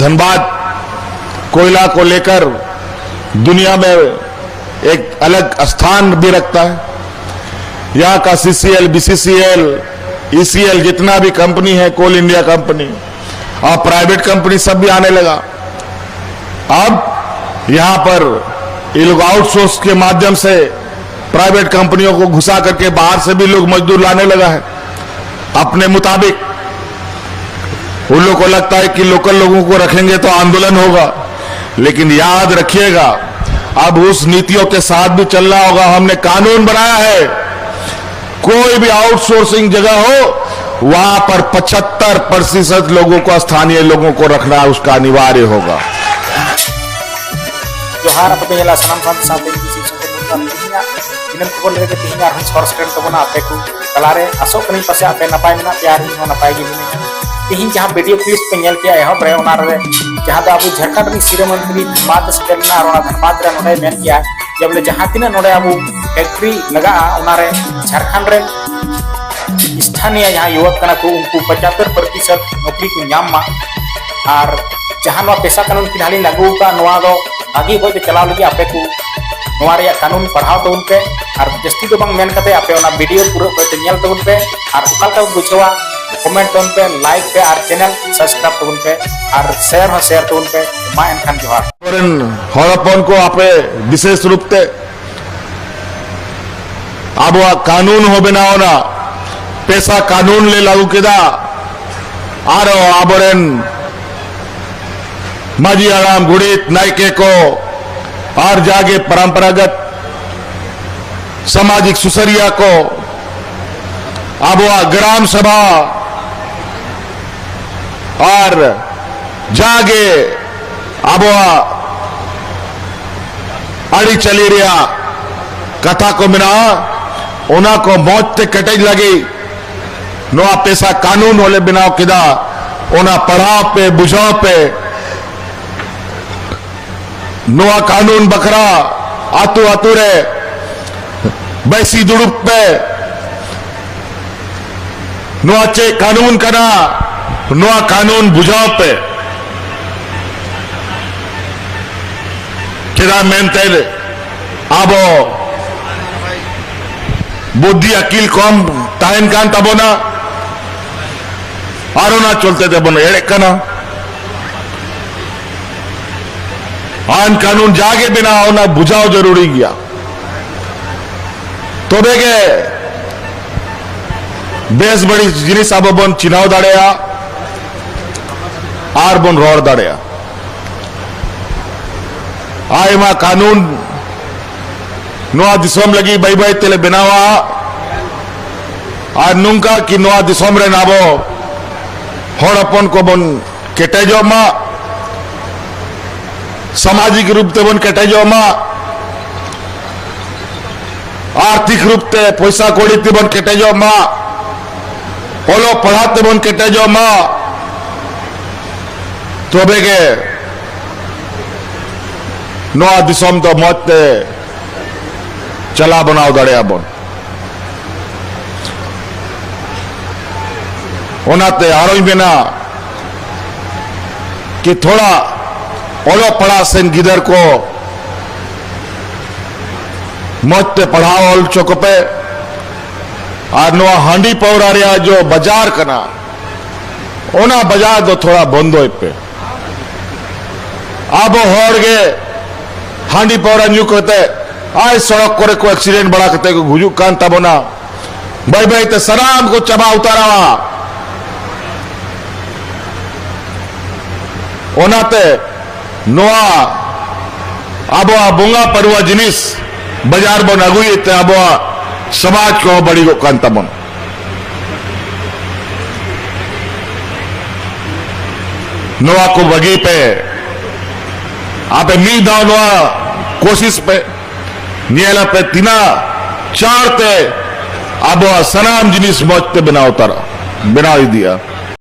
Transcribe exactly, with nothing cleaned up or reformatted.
धनबाद कोयला को लेकर दुनिया में एक अलग स्थान भी रखता है। यहाँ का सीसीएल, बीसीसीएल, ईसीएल, जितना भी कंपनी है, कोल इंडिया कंपनी और प्राइवेट कंपनी, सब भी आने लगा। अब यहाँ पर ये लोग आउटसोर्स के माध्यम से प्राइवेट कंपनियों को घुसा करके बाहर से भी लोग मजदूर लाने लगा है अपने मुताबिक। उन लोग को लगता है कि लोकल लोगों को रखेंगे तो आंदोलन होगा, लेकिन याद रखिएगा, अब उस नीतियों के साथ भी चलना होगा। हमने कानून बनाया है, कोई भी आउटसोर्सिंग जगह हो, वहां पर पचहत्तर प्रतिशत लोगों को, स्थानीय लोगों को रखना उसका अनिवार्य होगा। जोहार, ᱟᱯᱮ ᱯᱮ ᱧᱮᱞᱟ ᱥᱟᱱᱟᱢ ᱥᱟᱶᱛᱮ ᱥᱟᱶᱛᱮ ᱤᱧ ᱥᱤᱵ ᱥᱚᱝᱠᱚᱨ ᱢᱩᱨᱢᱩ᱾ ᱛᱮᱦᱮᱧᱟᱜ ᱫᱤᱱᱟᱹᱢ ᱠᱷᱚᱵᱚᱨ ᱞᱮᱠᱟᱛᱮ ᱛᱮᱦᱮᱧ ᱟᱨᱦᱚᱸ ᱥᱚᱦᱚᱨ ᱥᱮᱴᱮᱨ ᱛᱟᱵᱚᱱᱟ ᱟᱯᱮ ᱠᱚ ᱛᱟᱞᱟᱨᱮ᱾ ᱟᱥᱚᱜ ᱠᱟᱹᱱᱟᱹᱧ ᱯᱟᱥᱮ ᱟᱯᱮ ᱱᱟᱯᱟᱭ ᱢᱮᱱᱟᱜ ᱯᱮᱭᱟ ᱟᱨ ᱤᱧ ᱦᱚᱸ ᱱᱟᱯᱟᱭ ᱜᱮ ᱢᱤᱱᱟᱹᱧᱟ᱾ ᱛᱮᱦᱮᱧ ᱡᱟᱦᱟᱸ ᱵᱷᱤᱰᱤᱭᱳ ᱠᱞᱤᱯ ᱯᱮ ᱧᱮᱞ ᱠᱮᱜᱼᱟ ᱮᱦᱚᱵ ᱨᱮ, ᱚᱱᱟ ᱨᱮ ᱡᱟᱦᱟᱸ ᱫᱚ ᱟᱵᱚ ᱡᱷᱟᱲᱠᱷᱚᱸᱰ ᱨᱤᱱᱤᱡ ᱥᱤᱨᱟᱹ ᱢᱚᱱᱛᱨᱤ ᱫᱷᱟᱱᱵᱟᱫᱽ ᱮ ᱥᱮᱴᱮᱨ ᱞᱮᱱᱟ ᱟᱨ ᱚᱱᱟ ᱫᱷᱟᱱᱵᱟᱫᱽ ᱨᱮ ᱱᱚᱰᱮᱭ ᱢᱮᱱ ᱠᱮᱜᱼᱟ ᱡᱮ ᱵᱚᱞᱮ ᱡᱟᱦᱟᱸ ᱛᱤᱱᱟᱹᱜ ᱱᱚᱰᱮ ᱟᱵᱚ ᱯᱷᱮᱠᱴᱨᱤ ᱞᱟᱜᱟᱜᱼᱟ, ᱚᱱᱟᱨᱮ ᱡᱷᱟᱲᱠᱷᱚᱸᱰ ᱨᱮᱱ ᱥᱛᱷᱟᱱᱤᱭᱟ ᱡᱟᱦᱟᱸ ᱭᱩᱵᱚᱠ ᱠᱟᱱᱟ ᱠᱚ, ᱩᱱᱠᱩ ᱯᱚᱸᱪᱟᱛᱛᱳᱨ ᱯᱨᱚᱛᱤᱥᱚᱛ ᱱᱚᱠᱨᱤ ᱠᱚ ᱧᱟᱢ ᱢᱟ᱾ ᱟᱨ ᱡᱟᱦᱟᱸ ᱱᱚᱣᱟ ᱯᱮᱥᱟ ᱠᱟᱹᱱᱩᱱ ᱯᱷᱤᱞᱦᱟᱞᱤᱧ ᱞᱟᱹᱜᱩ ᱟᱠᱟᱫ, ᱱᱚᱣᱟ ᱫᱚ ᱵᱷᱟᱹᱜᱤ ᱚᱠᱚᱡ ᱛᱮ ᱪᱟᱞᱟᱣ ᱞᱟᱹᱜᱤᱫ ᱟᱯᱮ ᱠᱚ ᱱᱚᱣᱟ ᱨᱮᱭᱟᱜ ᱠᱟᱹᱱᱩᱱ ᱯᱟᱲᱦᱟᱣ ᱛᱟᱵᱚᱱ ᱯᱮ᱾ ᱟᱨ ᱡᱟᱹᱥᱛᱤ ᱫᱚ ᱵᱟᱝ ᱢᱮᱱ ᱠᱟᱛᱮ ᱟᱯᱮ ᱚᱱᱟ ᱵᱷᱤᱰᱤᱭᱳ ᱯᱩᱨᱟᱹ ᱚᱠᱚᱡ ᱛᱮ ᱧᱮᱞ ᱛᱟᱵᱚᱱ ᱯᱮ᱾ ᱟᱨ ᱚᱠᱟ ᱞᱮᱠᱟ ᱯᱮ ᱵᱩᱡᱷᱟᱹᱣᱟ, ᱠᱚᱢᱮᱱᱴ ᱛᱟᱵᱚᱱ ᱯᱮ, ᱞᱟᱭᱤᱠ ᱯᱮ ᱟᱨ ᱪᱮᱱᱮᱞ ᱥᱟᱵᱥᱠᱨᱟᱭᱤᱵ ᱛᱟᱵᱚᱱ ᱯᱮ ᱟᱨ ᱥᱮᱭᱟᱨ ᱦᱚᱸ ᱥᱮᱭᱟᱨ ᱛᱟᱵᱚᱱ ᱯᱮ᱾ ᱢᱟ ᱮᱱᱠᱷᱟᱱ ᱡᱚᱦᱟᱨ᱾ ᱟᱵᱚᱨᱮᱱ ᱦᱚᱲ ᱦᱚᱯᱚᱱ ᱠᱚ ᱟᱯᱮ ᱵᱤᱥᱮᱥ ᱨᱩᱯ ᱛᱮ ᱟᱵᱚᱣᱟᱜ ᱠᱟᱹᱱᱩᱱ ᱦᱚᱸ ᱵᱮᱱᱟᱣ ᱮᱱᱟ, ᱯᱮᱥᱟ ᱠᱟᱹᱱᱩᱱ ᱞᱮ ᱞᱟᱹᱜᱩ ᱠᱮᱫᱟ, ᱟᱨᱚ ᱟᱵᱚᱨᱮᱱ ᱢᱟᱹᱡᱷᱤ ᱦᱟᱲᱟᱢ, ᱜᱚᱰᱮᱛ, ᱱᱟᱭᱠᱮ ᱠᱚ ᱟᱨ ᱡᱟᱜᱮ ᱯᱚᱨᱚᱢᱯᱚᱨᱟᱜᱚᱛ ᱥᱟᱢᱟᱡᱤᱠ ᱥᱩᱥᱟᱹᱨᱤᱭᱟᱹ ᱠᱚ, ᱟᱵᱚᱣᱟᱜ ᱜᱨᱟᱢ ᱥᱚᱵᱷᱟ ᱟᱨ ᱡᱟᱜᱮ ᱟᱵᱚᱣᱟᱜ ᱟᱹᱨᱤᱪᱟᱹᱞᱤ ᱨᱮᱭᱟᱜ ᱠᱟᱛᱷᱟ ᱠᱚ ᱢᱮᱱᱟᱜᱼᱟ, ᱚᱱᱟ ᱠᱚ ᱢᱚᱡᱽ ᱛᱮ ᱠᱮᱴᱮᱡ ᱞᱟᱹᱜᱤᱫ ᱱᱚᱣᱟ ᱯᱮᱥᱟ ᱠᱟᱹᱱᱩᱱ ᱦᱚᱸᱞᱮ ᱵᱮᱱᱟᱣ ᱠᱮᱫᱟ᱾ ᱚᱱᱟ ᱯᱟᱲᱦᱟᱣ ᱯᱮ, ᱵᱩᱡᱷᱟᱹᱣ ᱯᱮ᱾ ᱱᱚᱣᱟ ᱠᱟᱹᱱᱩᱱ ᱵᱟᱠᱷᱨᱟ ᱟᱹᱛᱩ ᱟᱹᱛᱩ ᱨᱮ ᱵᱟᱹᱭᱥᱤ ᱫᱩᱲᱩᱵ ᱯᱮ᱾ ᱱᱚᱣᱟ ᱪᱮᱫ ᱠᱟᱹᱱᱩᱱ ᱠᱟᱱᱟ, ᱱᱚᱣᱟ ᱠᱟᱹᱱᱩᱱ ᱵᱩᱡᱷᱟᱹᱣ ᱯᱮ᱾ ᱪᱮᱫᱟᱜ ᱢᱮᱱᱛᱮ ᱟᱵᱚ ᱵᱩᱫᱽᱫᱷᱤ ᱟᱹᱠᱤᱞ ᱠᱚᱢ ᱛᱟᱦᱮᱱ ᱠᱟᱱ ᱛᱟᱵᱚᱱᱟ, ᱟᱨ ᱚᱱᱟ ᱪᱚᱞᱛᱮ ᱛᱮᱵᱚᱱ ᱮᱲᱮᱜ ᱠᱟᱱᱟ᱾ ᱟᱭᱤᱱ ᱠᱟᱹᱱᱩᱱ ᱡᱟᱜᱮ ᱵᱮᱱᱟᱣ, ᱚᱱᱟ ᱵᱩᱡᱷᱟᱣ ᱡᱟᱹᱨᱩᱲᱤ ᱜᱮᱭᱟ᱾ ᱛᱚᱵᱮ ᱜᱮ ᱵᱮᱥ ᱵᱟᱹᱲᱤᱡ ᱡᱤᱱᱤᱥ ᱟᱵᱚ ᱵᱚᱱ ᱪᱤᱱᱦᱟᱹᱣ ᱫᱟᱲᱮᱭᱟᱜᱼᱟ ᱟᱨ ᱵᱚᱱ ᱨᱚᱲ ᱫᱟᱲᱮᱭᱟᱜᱼᱟ᱾ ᱟᱭᱢᱟ ᱠᱟᱹᱱᱩᱱ ᱱᱚᱣᱟ ᱫᱤᱥᱚᱢ ᱞᱟᱹᱜᱤᱫ ᱵᱟᱹᱭ ᱵᱟᱹᱭ ᱛᱮᱞᱮ ᱵᱮᱱᱟᱣᱟ, ᱟᱨ ᱱᱚᱝᱠᱟ ᱠᱤ ᱱᱚᱣᱟ ᱫᱤᱥᱚᱢ ᱨᱮᱱ ᱟᱵᱚ ᱦᱚᱲ ᱦᱚᱯᱚᱱ ᱠᱚᱵᱚᱱ ᱠᱮᱴᱮᱡᱚᱜ ᱢᱟ, ᱥᱟᱢᱟᱡᱤᱠ ᱨᱩᱯ ᱛᱮᱵᱚᱱ ᱠᱮᱴᱮᱡᱚᱜ ᱢᱟ, ᱟᱨᱛᱷᱤᱠ ᱨᱩᱯ ᱛᱮ ᱯᱚᱭᱥᱟ ᱠᱚᱲᱤ ᱛᱮᱵᱚᱱ ᱠᱮᱴᱮᱡᱚᱜ ᱢᱟ, ᱚᱞᱚᱜ ᱯᱟᱲᱦᱟᱜ ᱛᱮᱵᱚᱱ ᱠᱮᱴᱮᱡᱚᱜ ᱢᱟ, ᱛᱚᱵᱮ ᱜᱮ ᱱᱚᱣᱟ ᱫᱤᱥᱚᱢ ᱫᱚ ᱢᱚᱡᱽ ᱛᱮ ᱪᱟᱞᱟᱣ ᱵᱟᱱᱟᱣ ᱫᱟᱲᱮᱭᱟᱜᱼᱟ ᱵᱚᱱ᱾ ᱚᱱᱟᱛᱮ ᱟᱨᱚᱧ ᱢᱮᱱᱟ ᱠᱤ ᱛᱷᱚᱲᱟ ᱚᱞᱚᱜ ᱯᱟᱲᱦᱟᱜ ᱥᱮᱱ ᱜᱤᱫᱟᱹᱨ ᱠᱚ ᱢᱚᱡᱽ ᱛᱮ ᱯᱟᱲᱦᱟᱣ ᱚᱞ ᱦᱚᱪᱚ ᱠᱚᱯᱮ᱾ ᱟᱨ ᱱᱚᱣᱟ ᱦᱟᱺᱰᱤ ᱯᱟᱹᱣᱨᱟ ᱨᱮᱭᱟᱜ ᱡᱚ ᱵᱟᱡᱟᱨ ᱠᱟᱱᱟ, ᱚᱱᱟ ᱵᱟᱡᱟᱨ ᱫᱚ ᱛᱷᱚᱲᱟ ᱵᱚᱱᱫᱚᱭ ᱯᱮ᱾ ᱟᱵᱚ ᱦᱚᱲ ᱜᱮ ᱦᱟᱺᱰᱤ ᱯᱟᱹᱣᱨᱟ ᱧᱩ ᱠᱟᱛᱮ ᱟᱭ ᱥᱚᱲᱚᱠ ᱠᱚᱨᱮ ᱠᱚ ᱮᱠᱥᱤᱰᱮᱱᱴ ᱵᱟᱲᱟ ᱠᱟᱛᱮ ᱠᱚ ᱜᱩᱡᱩᱜ ᱠᱟᱱ ᱛᱟᱵᱚᱱᱟ᱾ ᱵᱟᱹᱭ ᱵᱟᱹᱭ ᱛᱮ ᱥᱟᱱᱟᱢ ᱠᱚ ᱪᱟᱵᱟ ᱩᱛᱟᱹᱨᱚᱜᱼᱟ᱾ ᱚᱱᱟᱛᱮ ᱱᱚᱣᱟ ᱟᱵᱚᱣᱟᱜ ᱵᱚᱸᱜᱟ ᱯᱟᱹᱨᱣᱟ ᱡᱤᱱᱤᱥ ᱵᱟᱡᱟᱨ ᱵᱚᱱ ᱟᱹᱜᱩᱭᱮᱫ ᱛᱮ ᱟᱵᱚᱣᱟᱜ ᱥᱚᱢᱟᱡᱽ ᱠᱚᱦᱚᱸ ᱵᱟᱹᱲᱤᱡᱚᱜ ᱠᱟᱱ ᱛᱟᱵᱚᱱ᱾ ᱱᱚᱣᱟ ᱠᱚ ᱵᱟᱹᱜᱤ ᱯᱮ᱾ ᱟᱯᱮ ᱢᱤᱫ ᱫᱷᱟᱣ ᱱᱚᱣᱟ ᱠᱳᱥᱤᱥ ᱯᱮ, ᱧᱮᱞ ᱟᱯᱮ ᱛᱤᱱᱟᱹᱜ ᱪᱟᱬ ᱛᱮ ᱟᱵᱚᱣᱟᱜ ᱥᱟᱱᱟᱢ ᱡᱤᱱᱤᱥ ᱢᱚᱡᱽ ᱛᱮ ᱵᱮᱱᱟᱣ ᱩᱛᱟᱹᱨᱚᱜᱼᱟ, ᱵᱮᱱᱟᱣ ᱤᱫᱤᱜᱼᱟ᱾